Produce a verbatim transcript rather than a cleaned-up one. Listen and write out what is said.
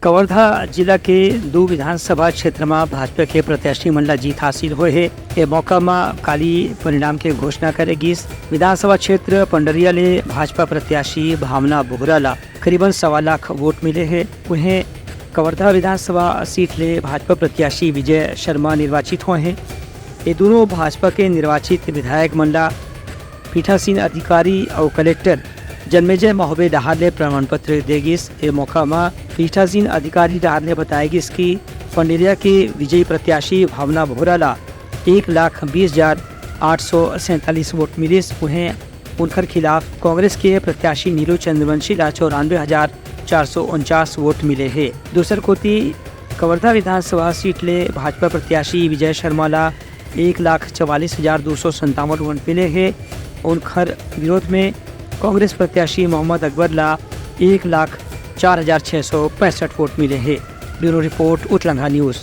कवर्धा जिला के दू विधानसभा क्षेत्र म भाजपा के प्रत्याशी मन ला जीत हासिल होए हे। ए मौका म काली परिणाम के घोषणा करे गिस। विधानसभा क्षेत्र पंडरिया ले भाजपा प्रत्याशी भावना बोहरा ला करीबन सवा लाख वोट मिले हे। उहें, कवर्धा विधानसभा सीट ले भाजपा प्रत्याशी विजय शर्मा निर्वाचित होए हे। ये दोनों भाजपा के निर्वाचित विधायक मन ला पीठासीन अधिकारी अउ कलेक्टर जन्मेजय महोबे डहार ले प्रमाण पत्र दे गिस। ए मौका म पीठासीन अधिकारी डहार ले बताए गिस कि पंडरिया के विजयी प्रत्याशी भावना बोहरा ला एक लाख बीस हजार आठ सौ सैंतालीस वोट मिलिस। उहें, उनखर खिलाफ कांग्रेस के प्रत्याशी नीलू चंद्रवंशी ला चौरानबे हजार चार सौ उनचास वोट मिले हे। दूसर कोति, कवर्धा विधानसभा सीट ले भाजपा प्रत्याशी विजय शर्मा ला एक लाख चवालीस हजार दो सौ संतावन वोट मिले हे। उनखर विरोध में कांग्रेस प्रत्याशी मोहम्मद अकबर ला एक लाख चार हजार छह सौ पैंसठ वोट मिले हे। Bureau report, Utlangha news.